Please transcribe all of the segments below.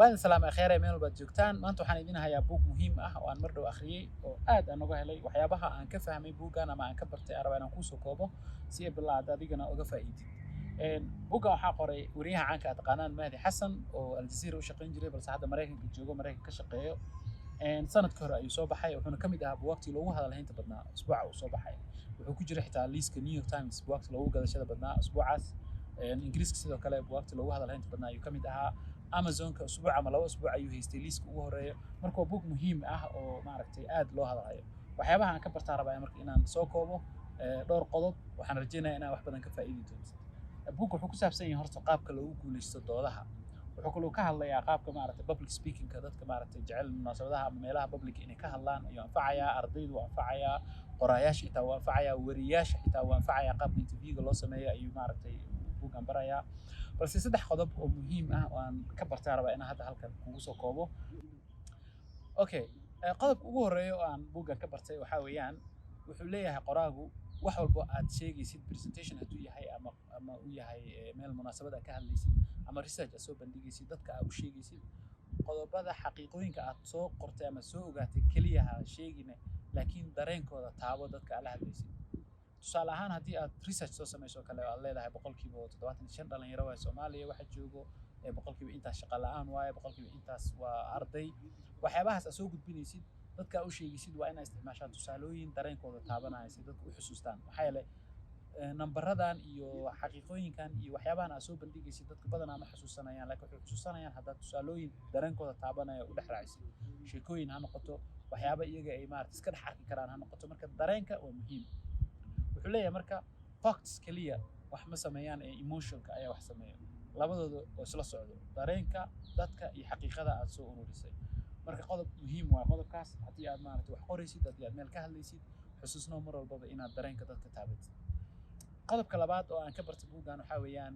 Waan salaamay kheere meel walbaad joogtaan. Maanta waxaan idin hayaa buug muhiim ah oo aan mar dhow akhriyey oo aad aan uga helay. Waxyaabaha aan ka fahmay buuggan ama aan ka bartay aan rabaa inaan kuusoo koobo si ay bilaa aad adigana uga faa'iidid. Buuggan waxaa qoray wariyaha caanka aad taqaanaan, Mahdi Xasan, oo Aljazeera u shaqayn jiray balse hadda Maraykanka joogo, Maraykanka ka shaqeeyo. Sanadkii hore ayuu soo baxay, wuxuuna ka mid ahaa buugaagtii loogu hadalhaynta badnaa usbuuca uu soo baxay. Wuxuu ku jiray xitaa liiska New York Times buugaagta loogu gadashada badnaa usbuucaas. Ingiriiska sidoo kale buugaagta loogu hadalhaynta badnaa ayuu ka mid ahaa. Amazonka usbuuc ama 2 usbuuc ayuu haystay liiska ugu horeeya. Marka waa buug muhiim ah oo maaragtay aad loo hadalhayo. Waxyaabaha aan ka bartaan rabaa marka inaan soo koobo dhowr qodob. Waxaan rajaynayaa inaan wax badan ka faa'iidi doonto. Buugga wuxuu ku saabsan yahay horta qaabka loogu guuleysto doodaha. Wuxuu kaloo ka hadlayaa qaabka maaragtay public speakingka, dadka maaragtay jecel munaasabadaha ama meelaha public inay ka hadlaan ayuu anfacayaa, ardaydu wuu anfacayaa, qoraayaasha xitaa wuu anfacayaa, wariyaasha xitaa wuu anfacayaa. Qaabka interviewga loo sameeyo ayuu maaragtay buuggan barayaa. Balse saddex qodob oo muhiim ah oo aan ka bartaan rabaa inaan hadda halkan kugu soo koobo. Okay, qodobka ugu horeeya oo aan buuggan ka bartay waxaa weeyaan, wuxuu leeyahay qoraagu, wax walbo aad sheegaysid, presentation hadduu yahay ama uu yahay meel munaasabad aad ka hadlaysid ama research aad soo bandhigaysid, dadka aad u sheegaysid, qodobada xaqiiqooyinka aad soo qortay ama soo ogaatay keliya ha sheegine, laakiin dareenkooda taabo dadka aad la hadlaysid. Tusaale ahaan, haddii aad research soo samayso oo kale, aad leedahay 75% dhalinyaro waaye Soomaaliya waxa joogo, 100% intaas shaqo la'aan waaye, 100% intaas waa arday, waxyaabahaas aad soo gudbinaysid, dadka aad u sheegaysid, waa inaad isticmaashaa tusaalooyin dareenkooda taabanaya si dadka u xusuustaan. Maxaa yeelay nambaradan iyo xaqiiqooyinkan iyo waxyaabahan aad soo bandhigaysid dadka badanaa ma xusuusanayaan, laakiin waxay xusuusanayaan haddaad tusaalooyin dareenkooda taabanaya u dhex raacisid. Sheekooyin ha noqoto, waxyaaba iyaga ay maarata iska dhex arki karaan ha noqoto. Marka dareenka waa muhiim, wuxuu leeyahay. Marka facts keliya wax ma sameeyaan ee emotionka ayaa wax sameeya, labadooda oo isla socdo, dareenka dadka iyo xaqiiqada aad soo ururisay. Marka qodob muhiim waa qodobkaas. Haddii aad maaragtay wax qoraysid, haddii aad meel ka hadlaysid, xusuusnow mar walbaba inaad dareenka dadka taabatid. Qodobka labaad oo aan ka bartay buuggan waxaa weeyaan,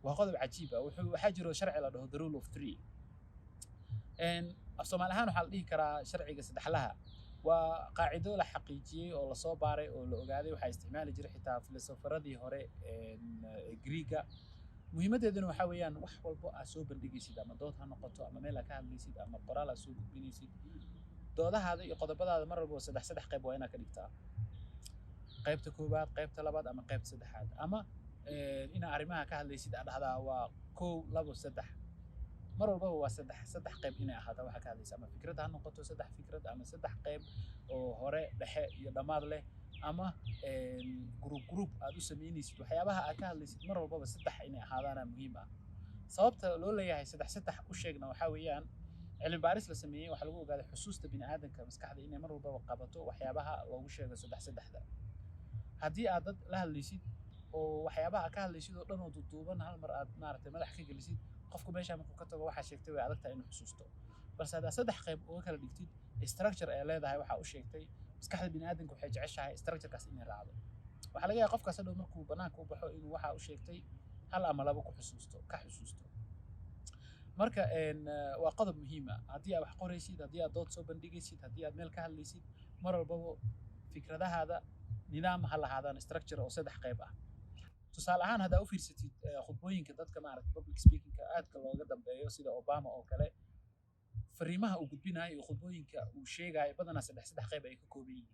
waa qodob cajiib ah. Waxaa jiro sharci la dhaho the rule of three. Af Soomaali ahaan waxaa la dhihi karaa sharciga saddexlaha. Waa qaacido la xaqiijiyey oo lasoo baaray oo la ogaaday. Waxaa isticmaali jiray xitaa filosofaradii hore ee Griiga. Muhiimaddeeduna waxaa weeyaan, wax walbo aad soo bandhigaysid, ama dood ha noqoto ama meel aad ka hadlaysid ama qoraal aad soo gudbinaysid, doodahaada iyo qodobadaada mar walba saddex saddex qayb waa inaad ka dhigtaa: qaybta koowaad, qaybta labaad ama qaybta saddexaad. Ama inaa arrimaha ka hadlaysid aad dhahdaa waa kow, labo, saddex. Mar walbaba waa saddex saddex qayb inay ahaato waxa ka hadlaysa, ama fikrad ha noqoto saddex fikrad ama saddex qayb oo hore, dhexe iyo dhammaad leh, ama group group aad u samaynaysid waxyaabaha aad ka hadlaysid, mar walbaba saddex inay ahaadaana muhiim ah. Sababta loo leeyahay saddex saddex u sheegna waxaa weeyaan, cilmi baaris la sameeyey waxaa lagu ogaaday xusuusta bini'aadanka, maskaxda, inay mar walbaba qabato waxyaabaha loogu sheego saddex saddexda. Haddii aad dad la hadlaysid oo waxyaabaha aad ka hadlaysid oo dhan oo duuduuban hal mar aad maaragtay madax ka gelisid, qofku meesha markuu ka tago waxaa sheegtay way adag tahay inuu xusuusto. Balse haddaad saddex qayb uga kala dhigtid, structure ay leedahay waxaa u sheegtay, maskaxda bini'aadanka waxay jeceshahay structurekaas inay raacdo. Waxaa laga yaaba qofkaas hadhow markuu banaanka u baxo inuu waxaa u sheegtay hal ama laba ku xusuusto, ka xusuusto. Marka waa qodob muhiim ah. Haddii aad wax qoraysid, haddii aad dood soo bandhigaysid, haddii aad meel ka hadlaysid, mar walbaba fikradahaada nidaam ha lahaadaan, structure oo saddex qayb ah. Tusaale ahaan, haddaa u fiirsatid khudbooyinka dadka maaragtay public speakingka aadka looga dambeeyo, sida Obama oo kale, fariimaha uu gudbinayo iyo khudbooyinka uu sheegayo badanaa saddex saddex qayb ay ka kooban yihiin.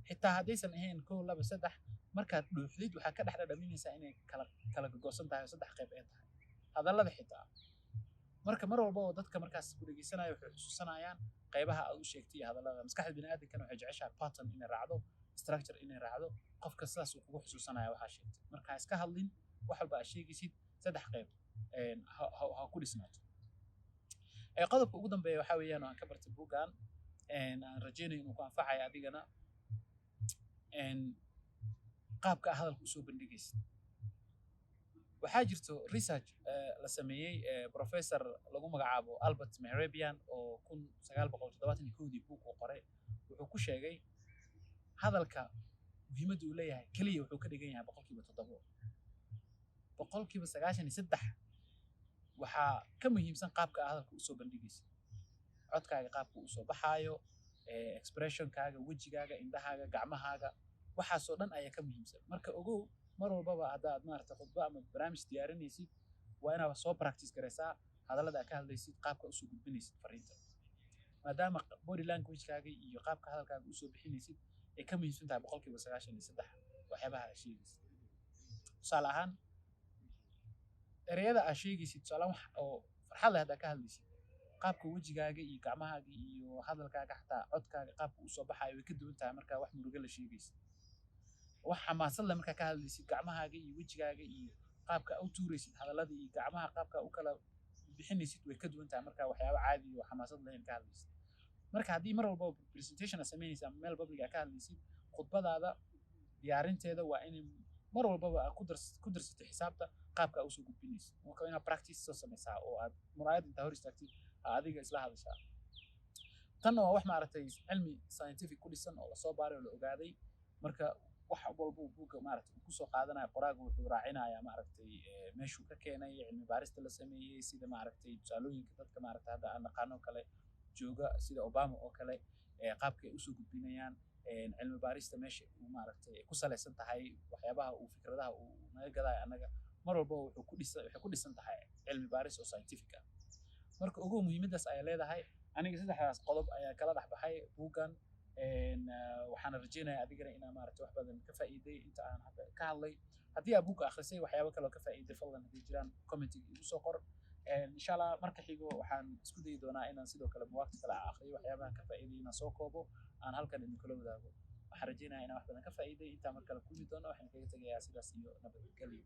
Xitaa haddaysan ahayn kow, laba, saddex, markaad dhuuxdid waxaad ka dhex dhadhaminaysaa inay kala kala gogo'san tahay oo saddex qayb ay tahay hadallada xitaa. Marka mar walba oo dadka markaas ku dhegeysanaya waxay xusuusanayaan qaybaha aad u sheegtay iyo hadallada. Maskaxda bini'aadamkana waxay jeceshahay pattern inay raacdo, structure inay raacdo. Qofka sidaas uu kugu xusuusanaya waxaa sheegtay. Marka ha iska hadlin, wax walba aad sheegaysid saddex qayb ha ku dhisnaato. Qodobka ugu dambeeya waxaa weeyaan oo aan ka bartay buuggan, aan rajaynayo inuu ku anfacayo adigana, qaabka aad hadalka usoo bandhigaysid. Waxaa jirto research la sameeyey, professor lagu magacaabo Albert Mehrabian oo 1971-dii buug uu qoray wuxuu ku sheegay hadalka muhiimadda uu leeyahay keliya wuxuu ka dhigan yahay 7%. 93% waxaa ka muhiimsan qaabka aad hadalka usoo bandhigaysid, codkaaga, qaabka uu soo baxaayo, expressionkaaga, wejigaaga, indhahaaga, gacmahaaga, waxaasoo dhan ayaa ka muhiimsan. Marka ogow, mar walbaba haddaad maaragtay khudbo ama barnaamij diyaarinaysid, waa inaad soo practice garaysaa. Hadallada aad ka hadlaysid, qaabka usoo gudbinaysid fariinta, maadaama body language-kaaga iyo qaabka hadalkaaga usoo bixinaysid ay ka muhiimsan tahay 93% waxyaabaha aad sheegaysid. Tusaale ahaan, ereyada aad sheegaysid, tusaale wax oo farxad leh haddaad ka hadlaysid, qaabka wejigaaga iyo gacmahaaga iyo hadalkaaga, xataa codkaaga, qaabka usoo baxaayo way ka duwan tahay markaa wax murugo la sheegaysid. Wax xamaasad leh markaa ka hadlaysid, gacmahaaga iyo wejigaaga iyo qaabka u tuuraysid hadalladii iyo gacmaha qaabka u kala bixinaysid way ka duwan tahay markaa waxyaabo caadi oo xamaasad lahayn ka hadlaysid. Marka haddii mar walba presentation aad samaynaysa ama meel public aad ka hadlaysid, khudbadaada diyaarinteeda waa inay mar walbaba aad ku darsato xisaabta qaabka aad usoo gudbinaysid. Marka waa inaad practice soo samaysaa oo aad muraayad intaa hor istaagtid aad adiga isla hadashaa. Tanna waa wax maaragtay cilmi scientific ku dhisan oo lasoo baaray oo la ogaaday. Marka wax walba uu buugga maaragtay uu kusoo qaadanaya, qoraaga wuxuu raacinayaa maaragtay meeshuu ka keenay, cilmi baarista la sameeyey, sida maaragtay tusaalooyinka dadka maaragtay hadda aan naqaano kale jooga, sida Obama oo kale, qaabka ay usoo gudbinayaan, cilmi baarista meesha uu maaragtay ku salaysan tahay, waxyaabaha uu fikradaha uu naga gadayo annaga mar walba wuxuu ku dhisan waxay ku dhisan tahay cilmi baaris oo scientific ah. Marka ogow muhiimaddaas ayay leedahay. Aniga saddexdaas qodob ayaa kala dhex baxay buuggan. Waxaana rajeynaya adigana inaa maaragtay wax badan ka faa'iiday inta aan hadda ka hadlay. Haddii aad buugga akhrisay, waxyaabo kale oo ka faa'iiday, fadlan haddii jiraan commentiga igu soo qor. Insha Allah marka xigo waxaan isku dayi doonaa inaan sidoo kale buugaagta kale aan akhriyo, waxyaabahan ka faa'iiday inaan soo koobo, aan halkan idinkula wadaago. Waxaan rajeynayaa inaan wax badan ka faa'iiday. Intaan mar kale kulmi doono, waxaan kaga tegayaa sidaas iyo nabadgelyo.